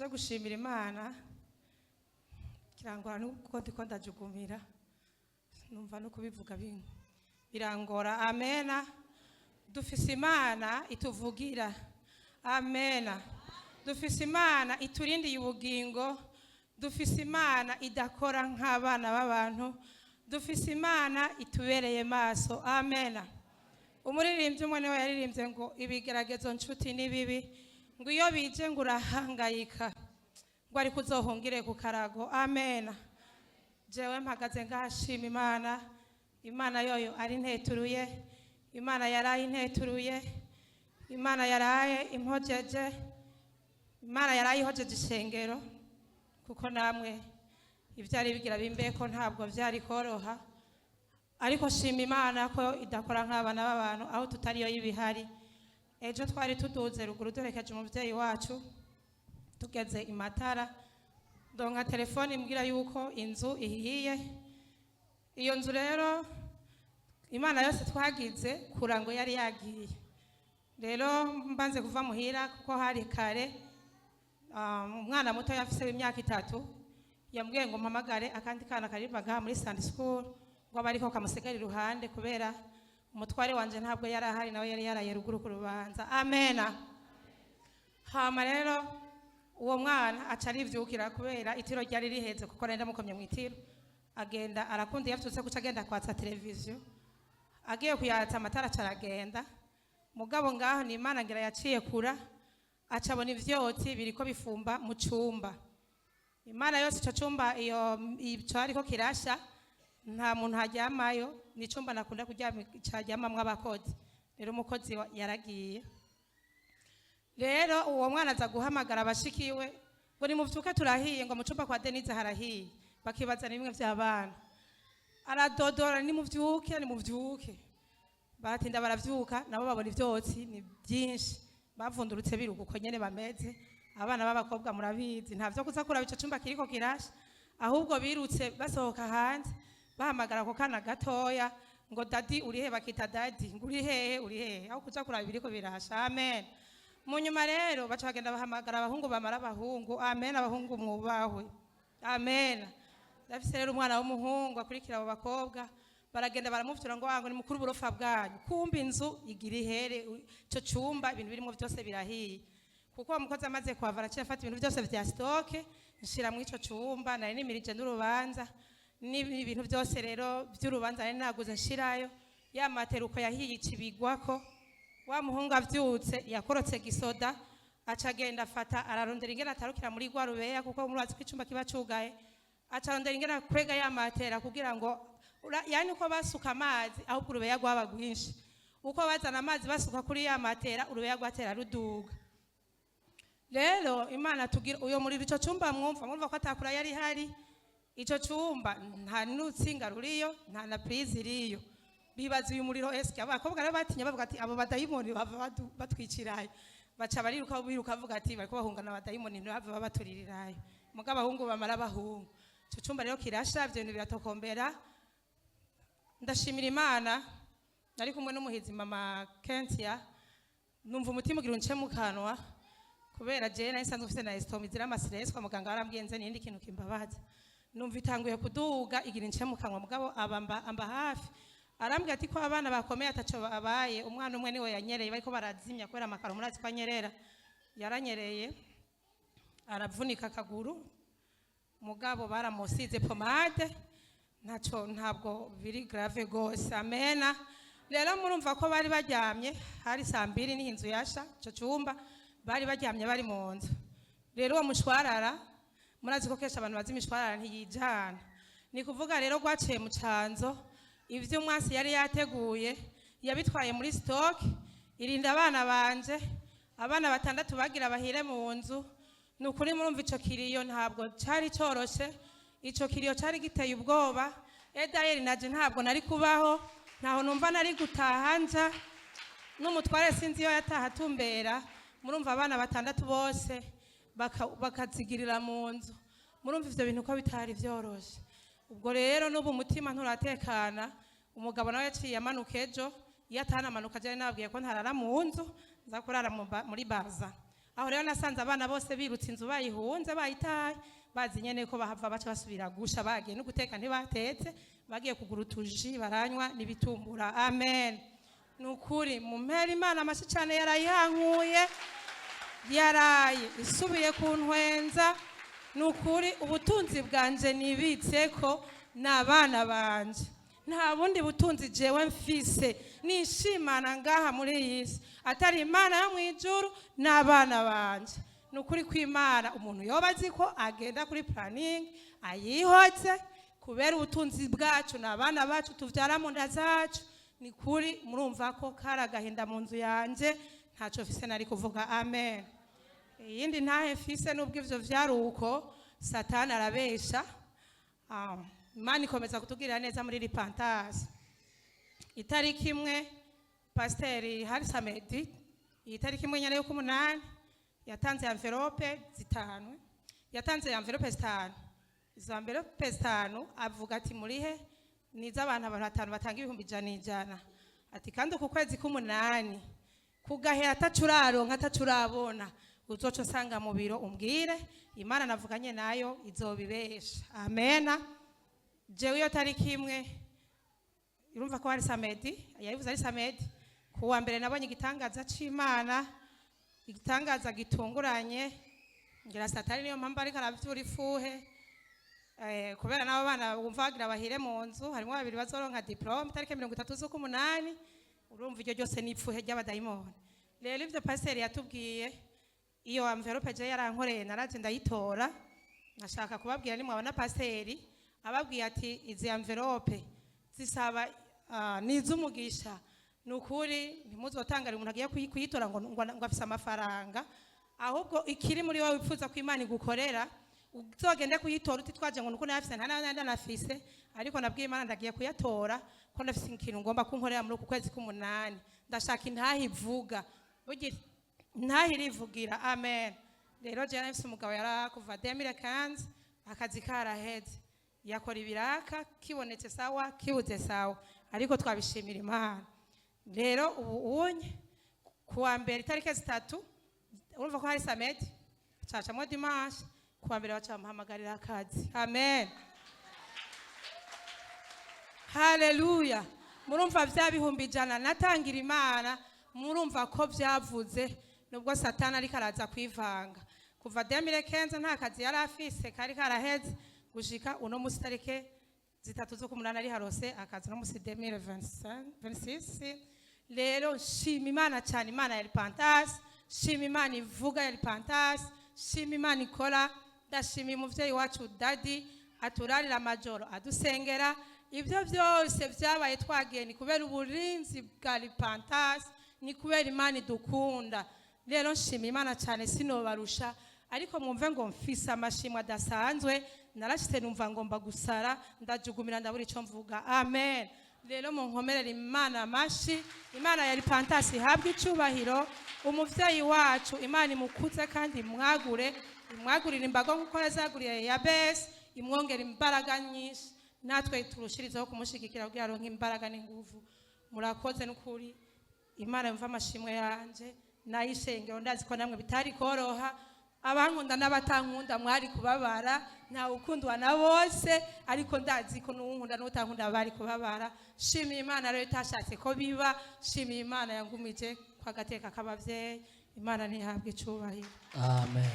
Nje gushimira Imana kirangora nuko ndiko ndajugumira, numva no kubivuga birangora. Amena. Dufise Imana ituvugira. Amena. Dufise Imana iturindiye ubugingo. Dufise Imana idakora nk'abana b'abantu. Dufise Imana itubereye maso. Amena. Umuririmbyi umwe niwe yaririmbye ngo ibigeragezo nshuti ni bibi, ngo iyo bije ngo urahangayika, ngo ariko uzohungire ku karago. Amena. Jewe mpagaze ngashima Imana. Imana yoyo ari nteturuye, Imana yaraye inteturuye, Imana yaraye impojeje, Imana yaraye ihojeje ishengero, kuko namwe ibyari bigira bimbeko ntabwo byari koroha. Ariko shima Imana ko idakora nk'abana b'abantu, aho tutariyo y'ibihari. Ejo twari tuduze ruguru duherekeje umubyeyi wacu, tugeze i Matara ndonka telefone imbwira yuko inzu ihiye. Iyo nzu rero, Imana yose twagize kurango yari yagiye. Rero mbanze kuva muhira kuko hari kare, umwana muto yafise w'imyaka 3 yambwiye ngo mpamagare akandi kana karirimba ngaha muri Sunday school, ngo abe ariko kamusigara iruhande, kubera umutware wanje ntabwo yari ahari, nawe yari yaraye ruguru ku rubanza. Amena. Hama rero uwo mwana aca arivyukira kubera itiro ryari riheze, kuko nari ndamukomye mu itiro. Agenda arakunda iyo avyutse kuca agenda kwatsa televiziyo. Agiye kuyatsa amatara aca aragenda. Mugabo ngaho ni Imana ngira yaciye kura, aca abona ivyotsi biriko bifumba mu cumba. Imana yose, ico cumba iyo ico ariko kirasha nta muntu aryamayo, ni icumba nakunda kuryama caryamamwo abakozi. Rero umukozi yaragiye. Rero uwo mwana aza guhamagara abashikiwe ngo nimuvyuke turahiye, ngo mu cumba kwa Denise harahiye. Bakibaza ni bimwe vy'abana. Aradodora: "Nimuvyuke, nimuvyuke." Baratinda baravyuka, nabo babona ivyotsi ni byinshi. Bavundurutse biruka uko nyene bameze abana b'abakobwa, murabizi, nta vyo kuza kuraba ico cumba kiriko kirasha. Ahubwo birutse basohoka hanze bahamagara ako kana gatoya ngo: "Daddy uri he?" Bakita daddy, ngo: "Uri hehe, uri hehe?" Aho kuza kuraba ibiriko birasha. Amen. Mu nyuma rero baca bagenda bahamagara abahungu, bamara abahungu. Amen. Abahungu mwubahwe. Amen. Ndafise rero umwana w'umuhungu akurikira abo bakobwa. Baragenda baramuftura ngo wango ni mukuru uburofa bwanyu, kumba inzu igira ihere, ico cumba ibintu birimo byose birahiye. Kuko uwo mukozi amaze kuhava araciye afata ibintu byose vya stock nshira mu ico cumba. Nari nimirije n'urubanza n'ibintu byose rero by'urubanza nari naguze nshirayo. Ya materuko yahiye ikibigwako. Wa muhungu avyutse yakorotse gisoda, aca agenda afata ararondera ingene atarukira muri rwa rubeya, kuko murazi ko icumba kiba cugaye. Aca arondera ingene akwega ya matera kugira ngo yani uko basuka amazi ahubwo urubeya rwaba rwinshi. Uko bazana amazi basuka kuri ya matera, urubeya rwatera ruduga. Rero Imana tugira uyo muriro, ico cumba mwumva ko atakura yari hari. Ico cumba nta n'urutsinga ruriyo, nta na prise iriyo. Bibaza uyu muriro eske. Abakobwa rero batinya, bavuga ati abo badayimoni bava batwicirayo. Baca bariruka biruka, bavuga ati bariko bahungana abadayimoni, ntibava babaturirirayo. Mugabo abahungu bamara abahungu, ico cumba rero kirasha, ivyo bintu biratokombera. Ndashimira Imana, nari kumwe n'umuhizi mama Kentia. Numva umutima ugira unce mu kanwa, kubera jewe nari nsanzwe mfise na estomac izira ama stress. Kwa muganga barambwiye nze n'iyindi kintu kimbabaza. Numva itanguye kuduga igira ince mu kanwa, mugabo aba amba hafi, arambwira ati ko abana bakomeye, ataco babaye. Umwana umwe niwe yanyereye, bariko barazimya kubera amakaro murazi ko anyerera. Yaranyereye aravunika akaguru, mugabo baramusize pomade, ntaco, ntabwo biri grave gose. Amena. Rero murumva ko bari baryamye, hari saa 2 niho inzu yasha. Ico cumba bari baryamye, bari mu nzu. Rero uwo mushwarara, murazi ko kenshi abantu bazi imishwarara ntiyijana. Ni kuvuga rero rwaciye mu canzo. Ivyo umwasi yari yateguye yabitwaye muri stock, irinda abana banje, abana batandatu bagira bahire mu nzu. Ni ukuri murumva ico kiriyo ntabwo cari coroshe, ico kiriyo cari giteye ubwoba. Edayeri naje ntabwo nari kubaho, ntaho numva nari gutaha nja n'umutware, sinzi iyo yataha atumbera. Murumva abana batandatu bose bakazigirira mu nzu, murumva ivyo bintu ko bitari vyoroshe. Ubwo rero n'ubu umutima nturatekana. Umugabo nawe yaciye amanuka ejo. Iyo atanamanuka, jewe nababwiye ko ntarara mu nzu, nza kurara muri baza. Aho rero nasanze abana bose birutse inzu, bayihunze, bayitaye, bazi nyene ko bahava baca basubira gusha. Bagiye no guteka ntibatetse, bagiye kugura utuji baranywa n'ibitumbura. Amen. Ni ukuri mumpera Imana amashyi cyane. Yarayihankuye, yaraye isubiye kuntwenza. Ni ukuri ubutunzi bwanje nibitse ko ni abana banje. Nta bundi butunzi jewe mfise nishimana ngaha muri iyi si atari Imana yo mu ijuru n'abana banje. Ni ukuri kw'Imana, umuntu yoba azi ko agenda kuri planning ayihoze, kubera ubutunzi bwacu ni abana bacu tuvyara mu nda zacu. Ni kuri murumva ko kari agahinda mu nzu yanje, ntacyo mfise nari kuvuga. Amen. Iyindi ntahe mfise, nubwo ivyo vyari uko, Satani arabesha. Imana ikomeza kutugirira neza muri ripantasi. Itariki 1, pasiteri hari samedi, iyi tariki 1 nyene y'ukumunani, yatanze enveloppe 5. Yatanze enveloppe 5. Izo enveloppe 5 avuga ati: "Murihe ni iz'abantu, abantu batanu batanga 100,000, 100." Ati: "Kandi uku kwezi k'umunani kugahera atacuraronka, atacurabona, uzoca usanga mu biro umbwire. Imana navuganye nayo izobibesha." Amena. Jewe iyo tariki 1, urumva ko hari samedi, yabivuze ari samedi, ku wa mbere nabonye igitangaza c'Imana, igitangaza gitunguranye. Ngira Satani niyo mpamvu ariko aravyura ifuhe. Kubera n'abo bana bumva bagira bahire mu nzu, harimo babiri bazoronka diplôme tariki 30 z'ukumunani. Urumva iryo ryose ni ipfuhe ry'abadayimoni. Rero ivyo pasiteri yatubwiye, iyo enveloppe je yarankoreye, naraje ndayitora. Nkashaka kubabwira, nimwabona pasiteri ababwiye ati izi enveloppe zisaba ni iz'umugisha, ni ukuri ntimuzotangare umuntu agiye kuyitora ngo afise amafaranga. Ahubwo ikiri muri wowe wifuza ko Imana igukorera, uzogende kuyitora utitwaje ngo nuko nayafise, nta nandi nafise. Ariko nabwiye Imana ndagiye kuyatora ko ndafise ikintu ngomba kunkorera muri uku kwezi k'umunani. Ndashaka intahe ivuga, burya intahe irivugira. Amen. Rero jewe nafise umugabo yara kuva 2015 akazi karaheze, yakora ibiraka, kibonetse sawa, kibuze sawa, ariko twabishimira Imana. Rero ubu unye kuwa mbere itariki 3, urumva ko hari samedi, cacamwo dimanche, kuwa mbere baca bamuhamagarira akazi. Amen, haleluya. Murumva bya 100,000 natangira Imana, murumva ko byavuze nubwo Satani ariko araza kwivanga. Kuva 2015 nta kazi yari afise, kari karaheze, gushika uno musi tariki 3 z'ukumunani ari harose akazi, no musi 2026. Rero shima Imana cyane, Imana ya Ripantasi. Shima Imana ivuga ya Ripantasi. Shima Imana ikora. Ndashimiye umuvyeyi wacu dadi aturarira amajoro adusengera. Ibyo byose byabaye twagiye ni kubera uburinzi bwa Ripantasi, ni kubera Imana idukunda. Rero nshima Imana cyane, sinobarusha, ariko mwumve ngo mfise amashimwe adasanzwe. Narashitse numva ngomba gusara, ndajugumira, ndabura icyo mvuga. Amen. Rero munkomerere Imana amashi. Imana ya Ripantasi ihabwe icyubahiro. Umuvyeyi wacu Imana imukuze kandi imwagure, imwagurire imbago nk'uko yazaguriye Yabesi, imwongera imbaraga nyinshi, natwe turushirizeho kumushigikira kugira aronke imbaraga n'inguvu. Murakoze n'ukuri. Imana yumva amashimwe yanje nayishengero. Ndazi ko namwe bitari koroha, abankunda n'abatankunda mwari kubabara. Ntawe ukundwa na bose, ariko ndazi ko n'uwunkunda n'utankunda bari kubabara. Shimiye Imana rero itashatse ko biba. Shimiye Imana yangumije kwa gateka k'abavyeyi. Imana ntihabwe icubahiro. Amen.